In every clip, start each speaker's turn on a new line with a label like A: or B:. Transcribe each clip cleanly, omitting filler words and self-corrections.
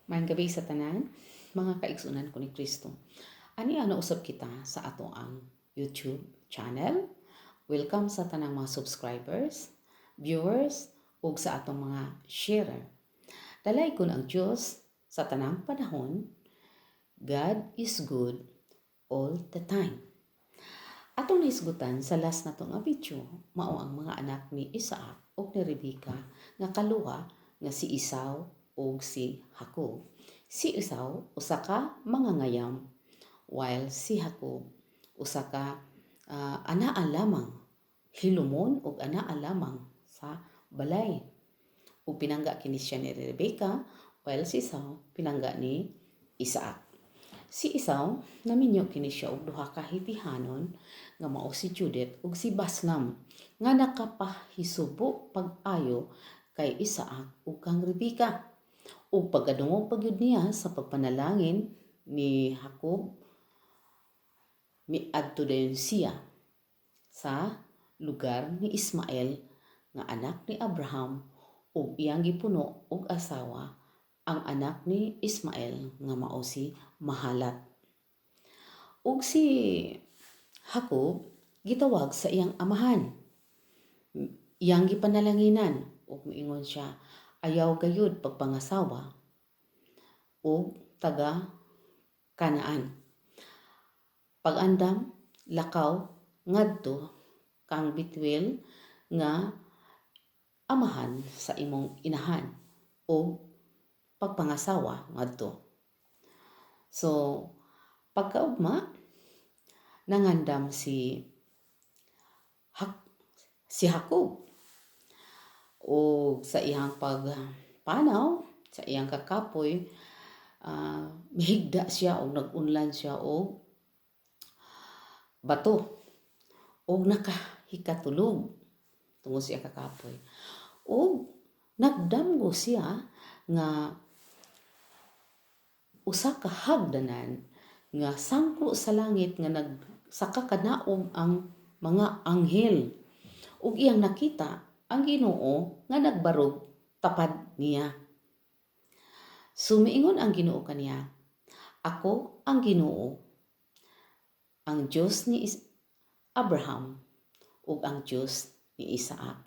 A: Maayong gabii sa tanan, mga kaigsunan ko ni Kristo. Ani ano usab kita sa ato ang YouTube channel. Welcome sa tanang mga subscribers, viewers, ug sa atong mga sharer. Dalaygon ang Diyos sa tanang panahon. God is good all the time. Atong nahisgutan sa last nato nga video, mao ang mga anak ni Isaac ug ni Rebecca nga kaluha nga si Esau ug si Jacob. Si Esau usa ka mangangayam, while si Jacob usa ka anaa lamang, hilumon ug anaa lamang sa balay. Ug pinangga kini siya ni Rebecca, while si Esau pinangga ni Isaac. Si Esau naminyo kini siya og duha ka Hitihanon nga mao si Judith ug si Baslam nga nakapahisubo pag-ayo kay Isaac ug kang Rebecca. Ug pagkadungog pa gyud niya sa pagpanalangin ni Jacob, miadto dayon siya sa lugar ni Ismael nga anak ni Abraham ug iyang gipuno og asawa ang anak ni Ismael nga mao si Mahalat. Ug si Jacob gitawag sa iyang amahan. Iyang gipanalanginan ug miingon siya, "Ayaw gayud pagpangasawa og taga Kanaan. Pag-andam, lakaw ngadto kang Bethuel nga amahan sa imong inahan o pagpangasawa ngadto." So pagkaugma, nangandam si Jacob o sa iyang pagpanaw, sa iyang kakapoy, mihigda siya o nag-unlan siya og bato og nakahikatulog tungod sa iyang kakapoy. Og nagdamgo siya nga usa ka hagdanan nga sangko sa langit nga nagsaka kanaog ang mga anghel. Ug iyang nakita ang Ginoo nga nagbarog tapad niya. Sumiingon ang Ginoo kaniya, "Ako ang Ginoo, ang Dios ni Abraham ug ang Dios ni Isaac.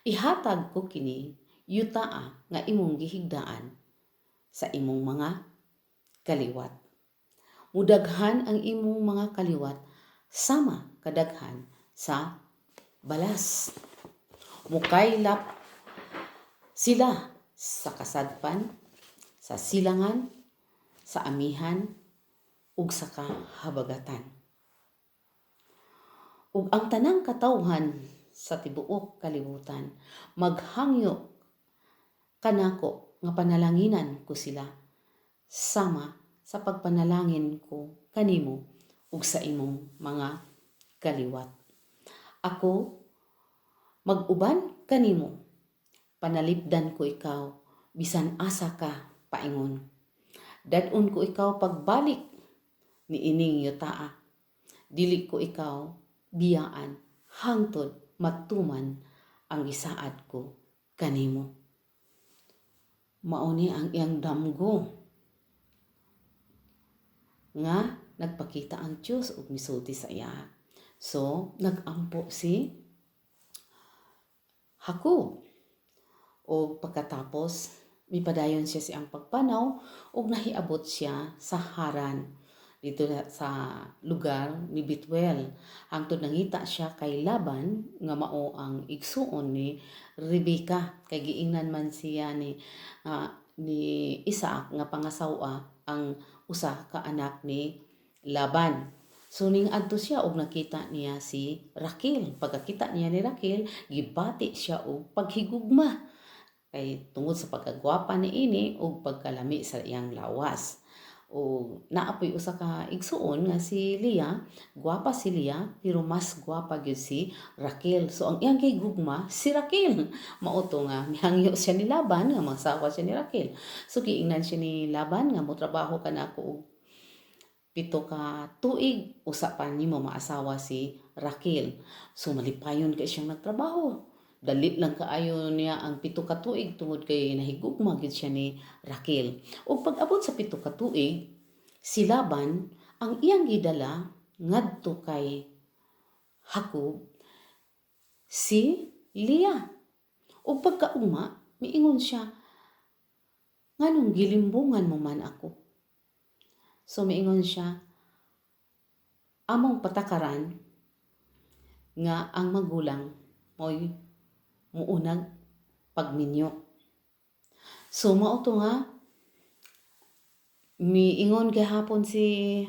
A: Ihatag ko kini yutaa nga imong gihigdaan sa imong mga kaliwat. Mudaghan ang imong mga kaliwat sama kadaghan sa balas. Mukaylap sila sa kasadpan, sa silangan, sa amihan, ug sa kahabagatan. Ug ang tanang katawhan sa tibuok kalibutan maghangyo kanako nga panalanginan ko sila sama sa pagpanalangin ko kanimo ug sa imong mga kaliwat. Ako mag-uban kanimo, panalipdan ko ikaw bisan asa ka paingon. Dad-on ko ikaw pagbalik ni ining yutaa. Dili ko ikaw biyaan hangtod matuman ang gisaad ko kanimo." Mao ni ang iyang damgo nga nagpakita ang Dios ug misulti sa iya. So, nagampo si Jacob. Og pagkatapos, mipadayon siya sa iyang pagpanaw ug nahiabot siya sa Haran dito sa lugar ni Bethuel, hangtod nangita siya kay Laban nga mao ang igsuon ni Rebecca, kay giingnan man siya ni Isaac nga pangasawa ang usa ka anak ni Laban. So ning adto siya og nakita niya si Raquel. Pagkakita niya ni Raquel, gibati siya og paghigugma kay tungod sa pagkagwapa niini ug pagkalami sa iyang lawas. O naa poy usa ka igsuon nga si Leah, gwapa si Leah pero mas gwapa gyud si Raquel. So ang iyang gihigugma si Raquel. Mao to nga mihangyo siya ni Laban nga mangasawa siya ni Raquel. So giingnan siya ni Laban nga motrabaho ka nako og 7 ka tuig usa pa nimo maasawa si Raquel. So malipayon kay siyang nagtrabaho. Dali lang kaayo niya ang 7 ka tuig tungod kay nahigugma gyud siya ni Raquel. Ug pag-abot sa 7 ka tuig, si Laban ang iyang gidala ngadto kay Jacob si Leah. Ug pagkaugma, miingon siya, "Nganong gilimbungan mo man ako?" So miingon siya, "Among patakaran nga ang magulang mo'y muunag pagminyo." So mao to nga miingon gihapon si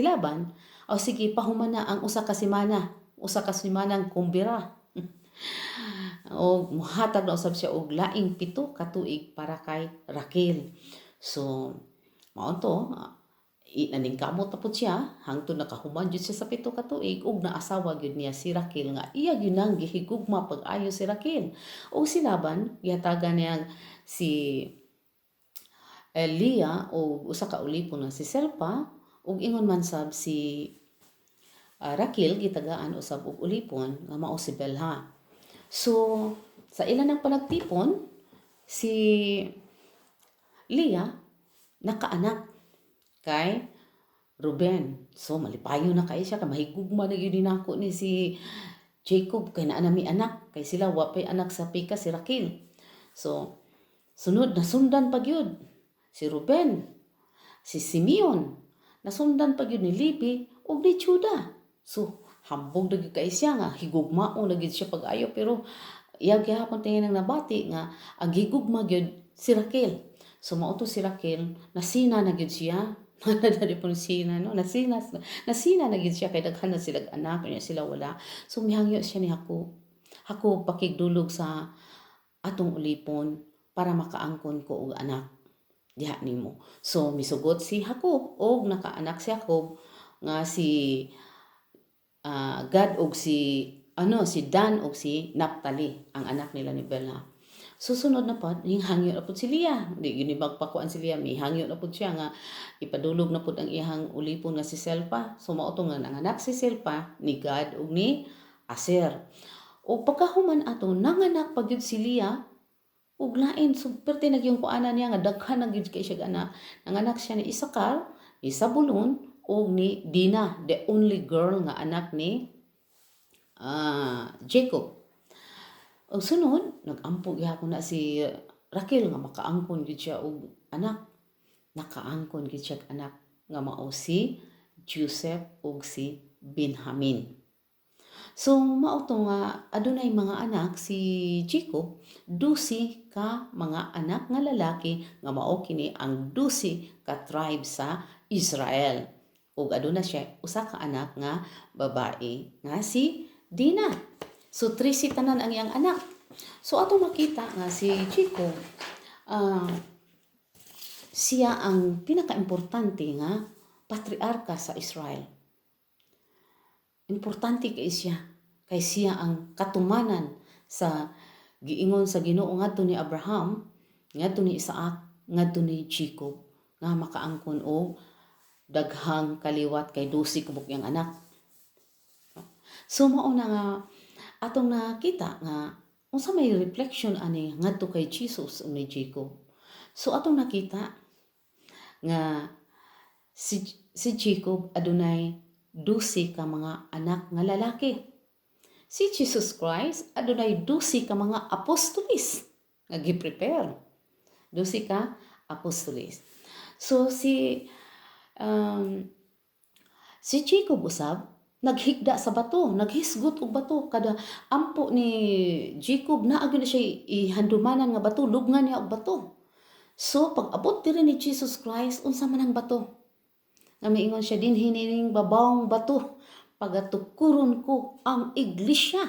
A: Laban, "O sige, pahumana ang 1 ka semana, 1 ka semanang kumbira." O muhatag na usab siya og laing 7 ka tuig para kay Raquel. So mao to, naningkamot na pud siya hangtod nakahuman jud siya sa 7 ka tuig ug naasawa gyud niya si Raquel nga iya gyud nang gihigugma pag-ayo si Raquel. Ug si Laban gihatagan niya si Leah og usa ka ulipon nga si Silpa, ug ingon man sab si Raquel gitagaan usab og ulipon nga mao si Bilha. So sa ilan ng panagtipon, si Leah nakaanak kay Ruben. So malipayo na kay siya kay mahigugma na gyud nako ni si Jacob kay naa na mi anak, kay sila wa pay anak sa pika si Raquel. So sunod, nasundan pa gyud si Ruben, si Simeon, nasundan pa gyud ni Levi ug ni Judah. So hambog na gyud kay siya nga higugmaon na gyud siya pag-ayo, pero iya gihapon tingin nang nabati nga ang higugma gyud si Raquel. So mao to si Raquel, nasina na gyud siya. Dali po sina, no? Nasina, nasina na gyud siya kay daghan na sila anak, kanya sila wala. So mihangyo siya ni Jacob. "Jacob, pakigdulog sa atong ulipon para makaangkon ko og anak diha nimo." So misugot si Jacob og nakaanak si Jacob nga si Gad og si ano, si Dan og si Naphtali ang anak nila ni Bilha. Susunod na pod, hangyo na pod si Leah. Di gyud ni magpakuan si Leah, mihangyo na pod siya nga ipadulog na pod ang iyang ulipon nga si Silpa. So mao to nga nanganak si Silpa ni Gad ug ni Aser. Ug pagkahuman ato, nanganak pa gyud si Leah ug lain. So perti na gyud kuanan niya nga daghan na gyud kay siya anak. Nanganak siya ni Isakar, ni Zabulon ug ni Dina, the only girl nga anak ni Jacob. Ug sunod, nagampo gihapon na si Raquel nga makaangkon gyud siya og anak. Nakaangkon gyud siya og anak nga mao si Joseph ug si Benjamin. So mao to nga adunay mga anak si Jacob, 12 ka mga anak nga lalaki nga mao kini ang 12 ka tribe sa Israel. Ug aduna siya usa ka anak nga babae nga si Dina. So 13 tanan ang iyang anak. So atong makita nga si Jacob, siya ang pinakaimportante nga patriarka sa Israel. Importante kay siya kay siya ang katumanan sa giingon sa Ginoo ngadto ni Abraham, ngadto ni Isaac, ngadto ni Jacob nga makaangkon og daghang kaliwat kay 12 kabuk iyang anak. So mao na nga atong nakita nga unsa may reflection ani ngadto kay Jesus ug ni Jacob. So atong nakita nga si Jacob adunay 12 ka mga anak nga lalaki. Si Jesus Christ adunay 12 ka mga apostolis nga gi-prepare. 12 ka apostolis. So si Jacob usab naghigda sa bato, naghisgot og bato. Kada ampo ni Jacob, naa gyud na siya ihandumanan nga bato, lubngan niya og bato. So pag abot diri ni Jesus Christ, unsa man ang bato? Nga miingon siya, "Dinhi nining babawong bato pagatukuron ko ang iglesia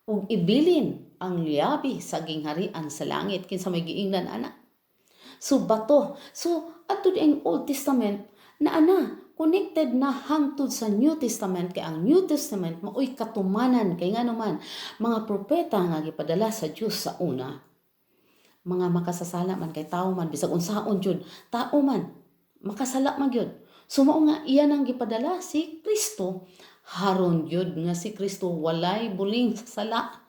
A: ug ibilin ang liyabi sa gingharian sa langit." Kinsa may giingnan ana? So bato. So adto di ang Old Testament na ana connected na hangtod sa New Testament, kay ang New Testament maoy katumanan, kay ngano man mga propeta nga gipadala sa Dios sa una, mga makasasala man kay tao man, bisag unsaon jud, tao man, makasala man gyud. So mao nga iya nang gipadala si Kristo, haron gyud nga si Kristo walay buling sa sala.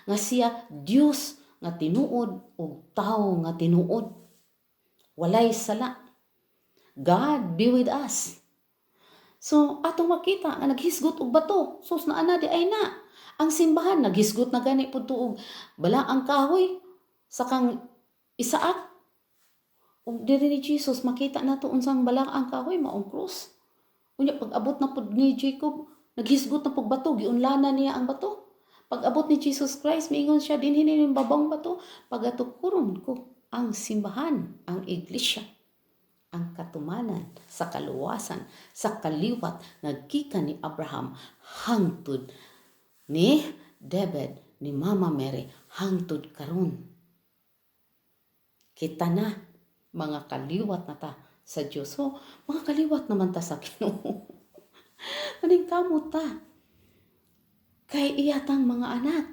A: Nga siya Dios nga tinuod ug tawo nga tinuod. Walay sala. God be with us. So, atong makita nga naghisgot og bato. Sus, naa na diay na. Ang simbahan naghisgot na gani pud og balaang kahoy sa kang Isaac. Ug diri ni Jesus, makita nato unsang balaang kahoy, maong krus. Unya pag abot na pud ni Jacob, naghisgot na pud bato, giunlana niya ang bato. Pag abot ni Jesus Christ, miingon siya, "Dinhi ni babang bato, pagatukuron ko ang simbahan, ang iglesia," ang katumanan sa kaluwasan, sa kaliwat nga gikan ni Abraham hangtod ni David, ni Mama Mary, hangtod karon. Kita na, mga kaliwat na ta sa Diyos. So, mga kaliwat naman ta sa Ginoo. Paningkamot ta. Kay iya tang mga anak.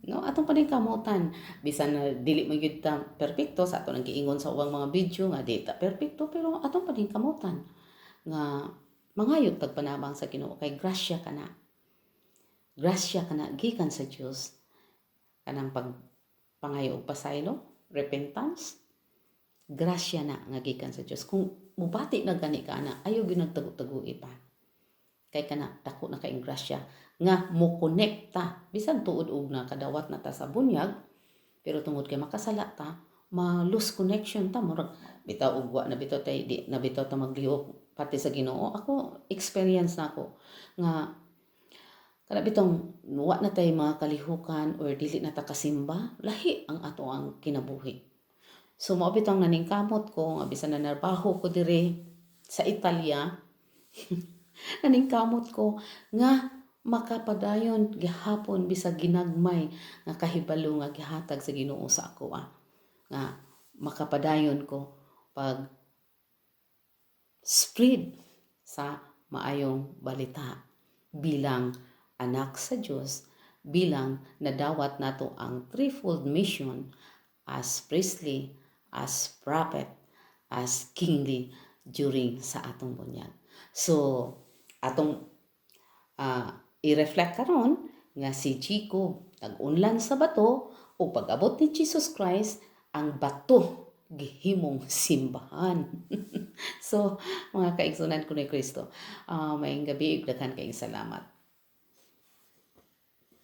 A: No, atong paningkamutan, bisan na dili man gyud ta perpekto sa ato nang giingon sa ubang mga video nga di ta perpekto, pero atong paningkamutan nga mangayo tag panabang sa Ginoo kay grasya kana. Grasya kana gikan sa Dios, kanang pag pangayo og pasaylo, repentance, grasya na nga gikan sa Dios. Kung mubati na gani ka ana, ayaw gyud nagtago-tagui pa. Kay kana dako na kaayong grasya nga mo konekta bisan tuod og nakadawat na ta sa bunyag, pero tungod kay makasala ta, ma lose connection ta, murag bitaw og wa na bitaw tay, di na bitaw ta maglihok pati sa Ginoo. Ako, experience na ako nga kana bitong wa na tay mga kalihukan or dili na ta kasimba, lahi ang ato ang kinabuhi. So mao bitong naningkamot ko nga bisan na narbaho ko diri sa Italia, naningkamot ko nga makapadayon gihapon bisag ginagmay nga kahibalo nga gihatag sa Ginoo sa ako, nga makapadayon ko pag spread sa maayong balita bilang anak sa Dios, bilang nadawat nato ang threefold mission as priestly, as prophet, as kingly during sa atong bunyag. So, atong i-reflect karon nga si Jacob nag-unlan sa bato o pag-abot ni Jesus Christ, ang bato gihimong simbahan. So, mga kaigsunan ko ni Kristo, maayong gabi, daghan kayong salamat.